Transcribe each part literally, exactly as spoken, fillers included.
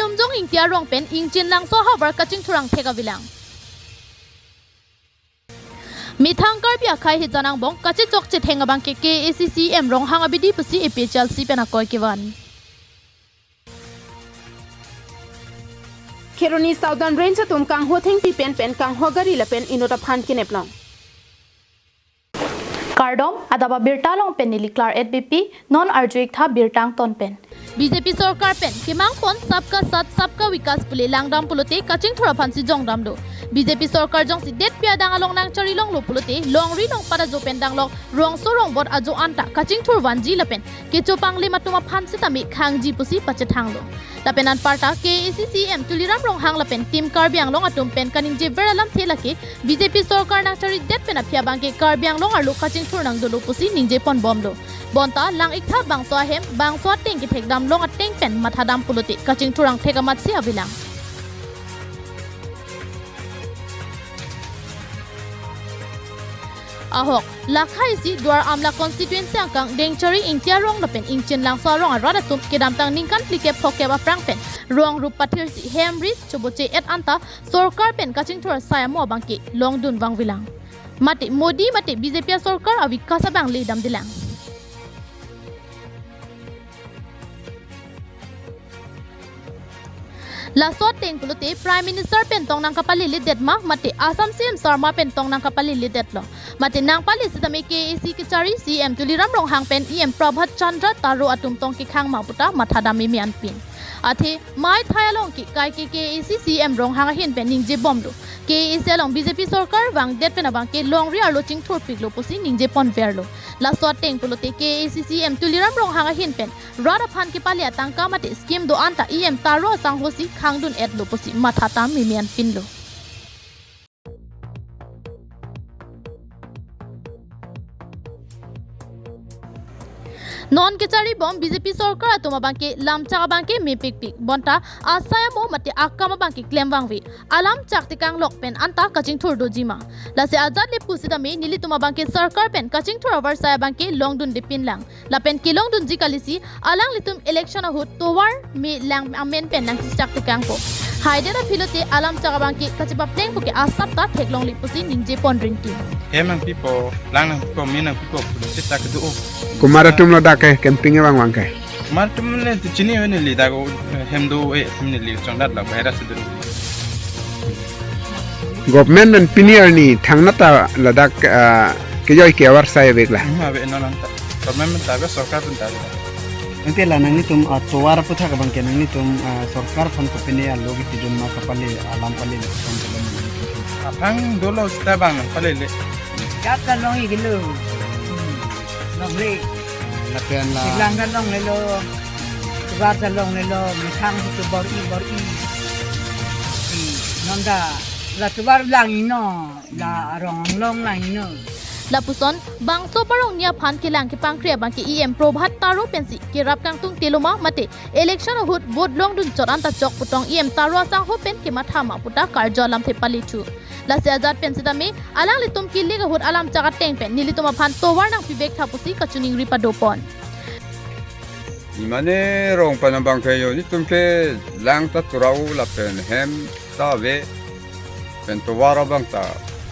Tumjong Ingti arong pen Ingchin Langso ahavar kachingthur angthek avelang. Methang Karbi akhei hijan angbong kachechok chetheng abangke K A A C C E M Ronghang abidi pusi A P H L C pen akoi kevan. Kheroni Southern Range atum kangho thengpi pen pen kangho gari lapen inut aphan kenep long. Kardom, adap abirta along pen neli Claret Beypi, non arju-ik tha birta angton pen. B J P sorkar pen kemang pon Sabka Saath Sabka Vikas pule langdam pulote kachingthur aphansi jongdamlo. B J P sorkar jongsi detpi adang along nangchari longlo pulote longri longpat ajo pen danglok rongso rongbot ajo anta kachingthur vanji lapen kecho panglim atum aphan sitame khangji pusi pachethanglo. Lapen anparta K A A C C E M Tuliram Ronghang lapen Team Karbi Anglong atum pen kaningjever alamthe lake B J P sorkar nangcharidet pen aphi abangke Karbi Anglong arlo kachingthur nangdolo pusi ningje ponbomlo. Bonta lang-ik tha bangso ahem, bangso ateng kethekdam long ateng pen mathadam pulote kachingthur angthek amatsi avelang. Ahok, lakha isi Duar Amla constituency angkang Dengchari, Ingti arong lapen Ingchin Langso arong arat atum kedamtang ningkan phlikep phokep aphrang pen rong rup pathirsi hem ri choboche-et anta sorkar pen kachingthur asai amo abangke longdun vangvelang. Mate Modi mate B J P asorkar avikas abang le damdelang. Laso ateng pulote Prime Minister pen tong nangkapalele det ma, mate Assam C M Sarma pen tong nangkapalele detlo. Mate nangpale sitame K A A C kechari C E M Tuliram Ronghang pen E M Prabhat Chandra Taro atum tong kekhang ma puta mathadam meme anpin. Athe maithai along ke kaike K A A C C E M Ronghang ahin pen ningjebomlo. K A A C along B J P sorkar vangdet pen abangke longri arlo chingthurpiklo pusi ningje ponverlo. Laso ateng pulote K A A C C E M Tuliram Ronghang ahin pen rat aphan kepale atangka mate scheme do-an ta E M Taro asanghosi khangdun-etlo pusi mathatam meme anpinlo. Non kecharibom B J P sorkar atum abangke lamchak abangke mepikpik. Bonta asai amo mate akam abangke klem vangve. Alamchak tekanglok pen anta kachingthur dojima. Lasi ajat le pusitame nelitum abangke sorkar pen kachingthur avarsai abangke longdundepinlang. Lapen kelongdunji kalisi alanglitum election ahut tovar me lang amen pen nangchechak tekangpo. Haidet aphilote alamchak abangke kachepaplengpo ke asap ta theklongle pusi ningje ponrinti. Hem nangpipo, lang nangpipo, me nangpipo pulote ta kedo-o. Kumar atum ladak ke camping abang vang ke. Kumar atum le tu chini wene le dago hem do-e, hem ne le chongdat la virus do. Government an pini arni thangnat ta ladak, ah, kejoi ke avarsai avek la. Hmm, ave non anta. Government ta ave, sorkar pun ta ave. Ante la nanglitum, ah, tovar aputhak abangke nanglitum, ah, sorkar aphan kopine alo kepidun ma kapale, alam pale le kapale le. Aphan dolo sita bang palele. Dak ta long-iklo. Hmm. Longle. Lapen la. Lang ta longlelo. Tovar ta longlelo. Methang tu bor-i bor-i. Hmm. Non ta la tovar lang-iknon. La arong long lang-iknon. Lapuson, bangso parong ni aphan kelang kepangkri abangke E M Prabhat Taro pensi kerap kangtung teloma mate election ahut vote longdun chot anta chok putong E M Taro asangho pen kematha ma puta karjo alamthe palithu. Lasi ajat pen sitame, alanglitum kilik ahut alamchak ateng pen nelitum aphan tovar nangpivek tha pusi kachiningri padopon. Mane rong pen abangke yo, nelitum ke lang ta turau lapen hem ta ave, pen tovar abang ta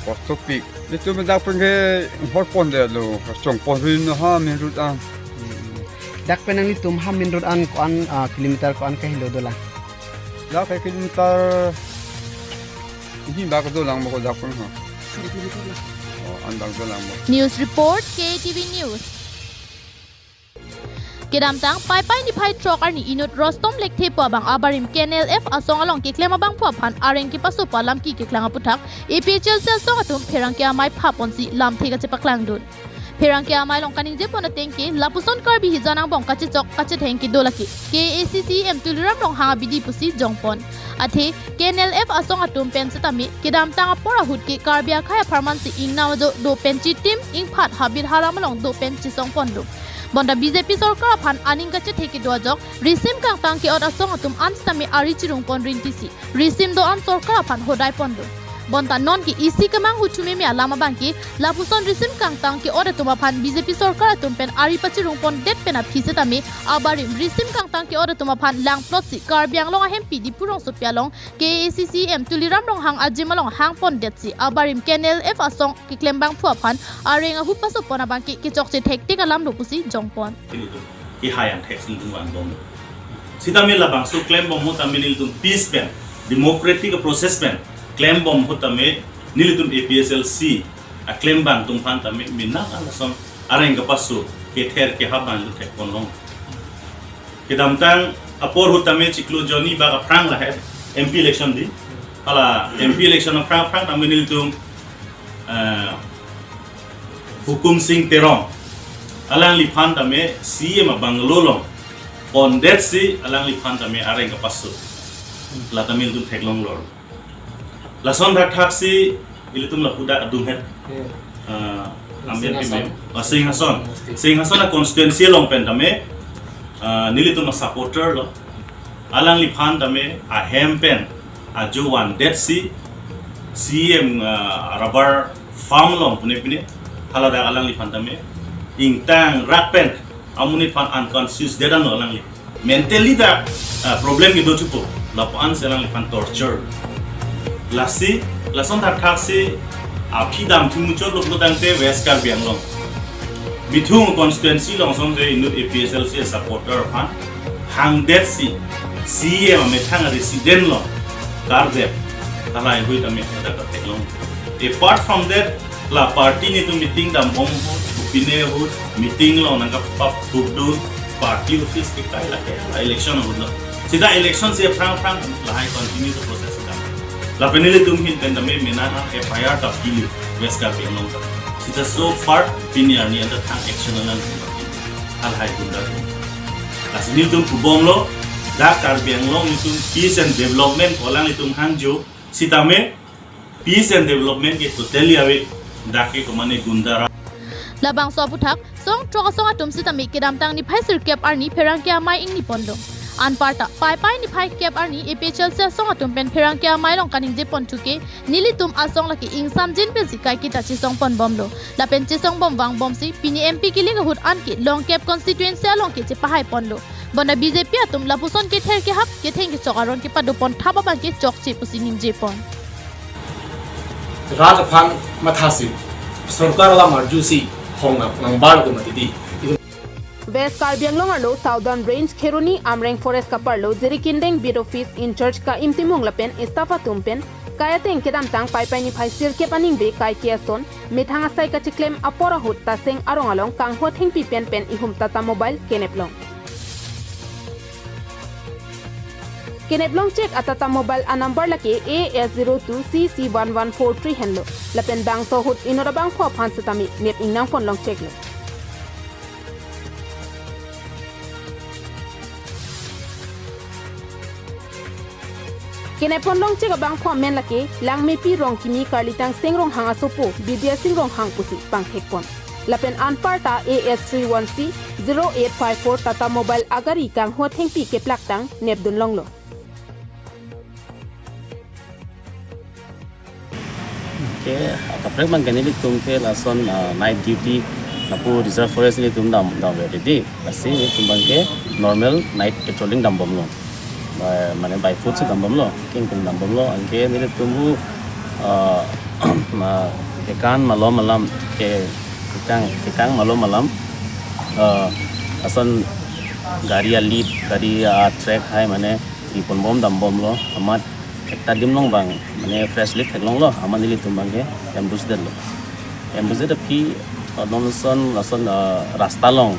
kostopik. Nelitum dak pen ke hor pondetlo, chong ponrin ha main road an. Hmm. Dak pen nanglitum ha main road an ko-an, ah, kilometer ko-an kahelo dolang? Dak ke kilometer ini bak dolang mo ko dak pen ha. Oh, an bak dolang mo. News report, K T V News. Kedamtang Paipai niphai throk arni inut Rostom Lekthe pu abang abarim K N L F asong along keklem abangphu aphan areng kepasopo alam keklang aputhak A P H L C asong atum pherangke amei phaponsi lamthe kachepaklangdun. Pherangke amei along kaningjepon ateng ke lapuson Karbi hijan angbong kachechok kachetheng kedo lake K A A C C E M Tuliram Ronghang abidi pusi jongpon. Athe K N L F asong atum pen setame kedamtang apor ahut ke Karbi akhei apharmansi ingnam ajo do pen chitim ingphat habit halam along do pen chisongponlo. Bonta B J P sorkar aphan aning kachethe kedo ajok risim kangtang ke-ot asong atum an setame ari chirungpon rintisi risim do-an sorkar aphan hodaiponlo. Bonta non ke isi kemanghu thumeme alam abangke lapuson risim kangtang ke-ot atum aphan B J P sorkar atum pen ari pachirung pondet pen aphi setame abarim risim kangtang ke-ot atum aphan langplotsi Karbi Anglong ahempi Diphu rongsopi along K A A C C E M Tuliram Ronghang ajim along hang pondetsi abarim K N L F asong keklem bangphu aphan areng ahu paso pon abangke kechokche thektik alam lo pusi jongpon. Ilitum kehai angthek si ilitum vangbom. Sitame labangso klembom ahut tame nelitum peace pen, democratic process pen klembom ahut tame nelitum A P H L C aklembang atum aphan tame menang alason areng kepaso kether kehap abang ilitum thekponlong. Kedamtang apor ahut tame chiklo jonni bak aphrang lahai M P election di. Hala M P election aphrang aphrang tame nelitum, eh, Hukum Sing Terong alangliphan tame C E M abungalow along pondetsi alangliphan tame areng kepaso. La tame nelitum theklong lor. Lason thakthak si ilitum lapu dak adung het. Yeah. Ah, Ambian Singhason. Pime. Ah, Singhason. Singhason a constituency along pen tame, ah, nelitum a supporter lo. Alangliphan tame ahem pen ajo vandetsi C E M, ah, rubber farm along pune pune haladak alangliphan tame ingtangrak pen amonit aphan unconscious dead an lo alangli. Mentally dak, ah, problem kedo chupo. Lapu-an si alangliphan torture. Lasi, lason thakthak si aphi damthu muchot lo pulotangte West Karbi Anglong Bithung constituency along sonte inut A P H L C supporter aphan hangdetsi C E M amethang resident along kardep. Talai hui tame dak theklong. Apart from that, la party nelitum meeting dambom ahut, kopine ahut, meeting along nangkapapdun, party office kekai lake, la election ahut lo. Sita election si aphrang aphrang lahai continue the process dam. Lapen nelitum ahin pen tame menang F I R ta pilo West Karbi Anglong ta. Sita so far pini arni anta thang action alang halahai gunda atum. Lasi nelitum pubomlo, dak Karbi Anglong nelitum peace and development ko alanglitum hangjo, sitame peace and development ke totally ave, dak ke komane gunda ra. Labangso aphuthak, song throk asong atum sitame kedamtang niphai sirkep arni pherangke amei ingniponlo. Anparta, Paipai niphai kep arni A P H L C asong atum pen pherangke amei along kaningjepon thuke, nelitum asong lake ingsamjin pensi kaiketa chesongponbomlo. Lapen chesongbom vangbomsi, pini M P kilik ahut anke Longkep constituency along ke chepahaiponlo. Bonta B J P atum lapuson kether kehap, ketheng kechok aron kepadopon thap abangke chokche pusi ningjepon. Rat aphan mathasi, sorkar alam arjusi, hong nang, nangbar ko mati di. West Karbi Anglong arlo Southern Range Kheroni Amreng Forest kaparlo Jirikindeng Beat Office in-charge Ka-im Timung lapen staff atum pen kai ateng kedamtang Paipai niphai sirkep aningve kaike ason methang asai kachiklem apor ahut Taseng arong along kangho thengpi pen pen ihum Tata Mobile keneplong. Keneplong chek a Tata Mobile a number lake A S zero two C C one one four three henlo. Lapen bangso ahut inut abangphu aphan setame nep ingnangponlong cheklo. Keneplonglong chek abangphu amen lake Langmepi Rongkimi Karlitang Seng Ronghang asopo Bidya Sing Ronghang pusi pangthekpon. Lapen anparta A S three one C zero eight five four Tata Mobile agari kangho thengpi keplaktang nepdunlonglo. Ke, kaprek abangke nelitum ke lason, ah, night duty lapu reserve forest nelitum dam, damve ready. Lasi nelitum abangke normal night patrolling dambomlo. By, mane by foot si dambomlo, kengkeng dambomlo. Anke nelitum pu, ah, ma, kekang malom alam, ke, kekang, kekang malom alam, ah, lason gari a-lead, gari a-track hai mane, iponbom dambomlo, amat ekta adim along abang, mane fresh lead theklonglo, amat nelitum abangke ambush detlo. Ambush det aphi, uh, non lason, lason, uh, rasta along,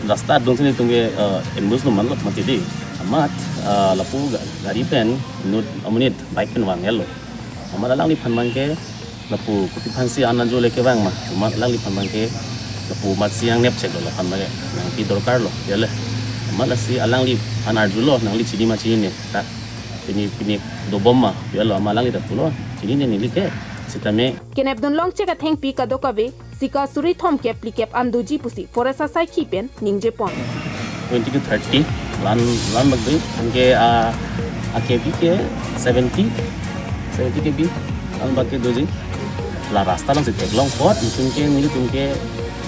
rasta adung si nelitum ke, uh, ambush lo manlo mati di. Amat, uh, lapu ga-, gari pen, inut amonit bike pen vanglo. Amat alangliphan abangke, lapu kopiphansi an ajo le kevang ma, amat alangliphan abangke lapu amatsi ang nepcheklo laphan abangke, nangpi dorkarlo, ya le. Amat lasi alangliphan arjulo, nangli chini ma chinine, ta pini, pini dobom ma, ya lo, amat alangli ta pulo, chinine neli ke, sitame. Kenepdunlong chek athengpi kadokave, sika suri thomkep phlikep an doji pusi forest asaikhi pen ningjepon. Twenty to thirty, lan, lan bagdui, anke, ah, a K B ke seventy, seventy K B. Anbak ke doji, la rasta along si theklong apot, nelitum ke, nelitum ke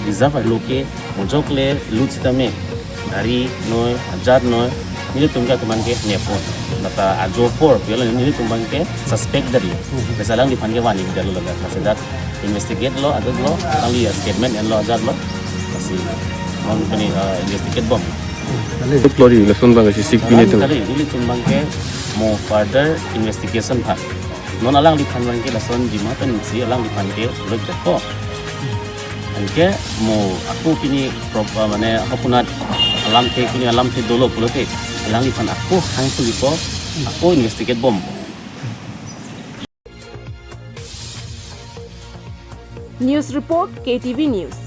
reserve arlo ke, mojok le lut sitame, gari noi, ajat noi, nelitum ke atuman ke nepon. Nata ajo apor, piala nelitum abang ke suspect dari. Besa alangliphan ke warning detlo laga. Nasi dak investigate lo, ajat lo, alangli statement enlo, ajat lo. Nasi, non pini, eh, investigate bom. Kali. Klori, lason abang si sik Alang pini tu. Kali, nelitum abang ke mo further investigation aphan. Non alangliphan abang ke lason jima pen si alangliphan ke lok jako. Anke mo ako pini prop-, ah, mane ako punat alamthe, pini alamthe dolo pulote alangliphan ako hangthu ipo, ako investigate bom. News report, K T V News.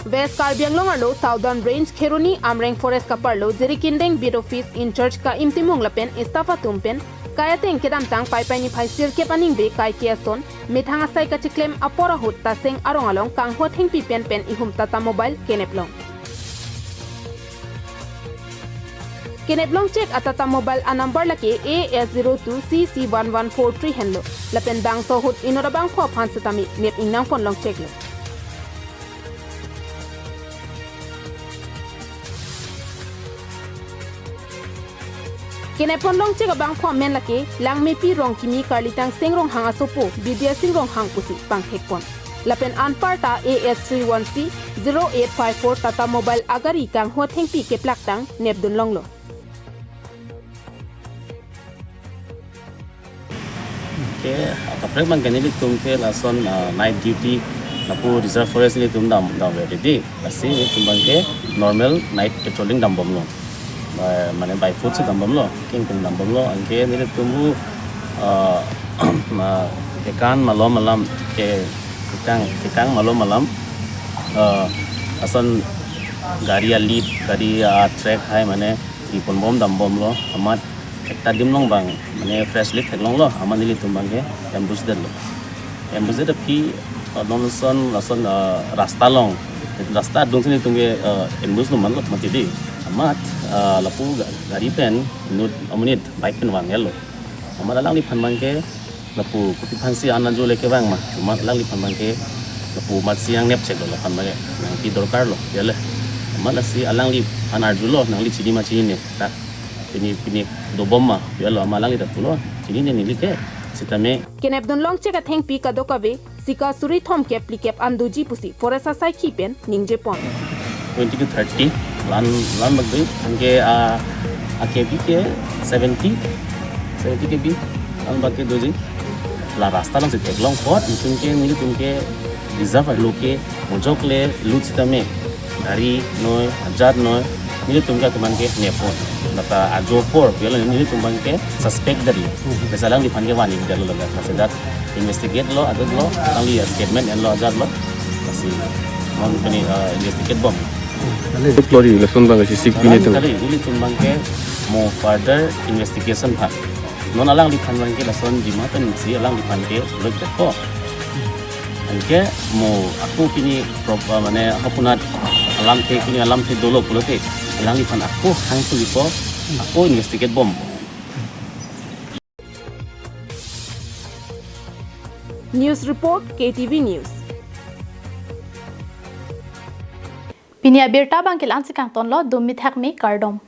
West Karbi Anglong arlo Southern Range Kheroni Amreng Forest kaparlo Jirikindeng Beat Office in-charge Ka-im Timung lapen staff atum pen kai ateng kedamtang Paipai niphai sirkep aningve kaike ason methang asai kachiklem apor ahut Taseng arong along kanghu athengpi pen pen ihum Tata Mobile keneplong. Keneplong chek a Tata Mobile a number lake A S zero two C C one one four three henlo. Lapen bangso ahut inut abangphu aphan setame nep ingnang ponlong cheklo. Kenep ponlong chek abangphu amen lake Langmepi Rongkimi Karlitang Seng Ronghang asopo Bidya Sing Ronghang pusi pangthek pon. Lapen anparta A S three one C zero eight five four Tata Mobile agari kanghu athengpi keplaktang nepdun longlo. Ke, kaprek abang ke nelitum ke lason, ah, night duty lapu reserve forest nelitum dam, damve ready. Lasi nelitum abang ke normal night patrolling dambomlo. By, mane by foot si dambomlo, kengkung dambomlo. Anke nelitum bu, ah, ma, kekang malom alam ke, kekang, kekang malom alam, ah, lason gari a-lead, gari a-track hai mane iponbom dambomlo, amat ekta adim along abang, mane freshly theklonglo, amat nelitum abang ke ambush detlo. Ambush det aphi, uh, non lason, lason, uh, rasta along, rasta adung si nelitum ke, uh, ambush lo manlo mati dei. Amat, uh, lapu ga-, gari pen, inut amonit bike pen vanglo. Amat alangliphan abang ke, lapu kopi aphansi an ajo le kevang ma, amat alangliphan abang ke lapu amatsi ang nep cheklo, laphan abang ke nangpi dorkarlo, ya le. Amat lasi alangliphan arjulo, nangli chini ma chinine, ta pini, pini dobom ma, ya lo, amat alangli ta pulo, chinine neli ke, sitame. Kenepdun long chek athengpi kadokave sika suri thomkep phlikep an doji pusi forest asaikhi pen ningje pon. Twenty to thirty, lan, lan bak dei, anke, ah, a K B ke seventy, seventy K B, lan bak ke doji. La rasta along si theklong apot, nelitum ke, nelitum ke reserve arlo ke, mojok le lut sitame, gari noi, ajat noi, nelitum ke atuman ke nepon. Nata ajo apor, piala nelitum abang ke suspect dari. Besa alangliphan ke warning detlo laga. Nasi dak investigate lo, ajat lo, alangli statement enlo, ajat lo. Nasi, non pini, eh, investigate bom. Kali. Klori, lason abang si sik pini tu. Kali, nelitum abang ke mo further investigation aphan. Non alangliphan abang ke lason jima pen si alangliphan ke lok jako. Anke mo ako pini prop-, mane ako punat alamthe, pini alamthe dolo pulote alangliphan ako hangthu ipo, ako investigate bom. News report, K T V News. Pini abirta abang ke la-ansi kangtonlo, dumi thakmi kardom.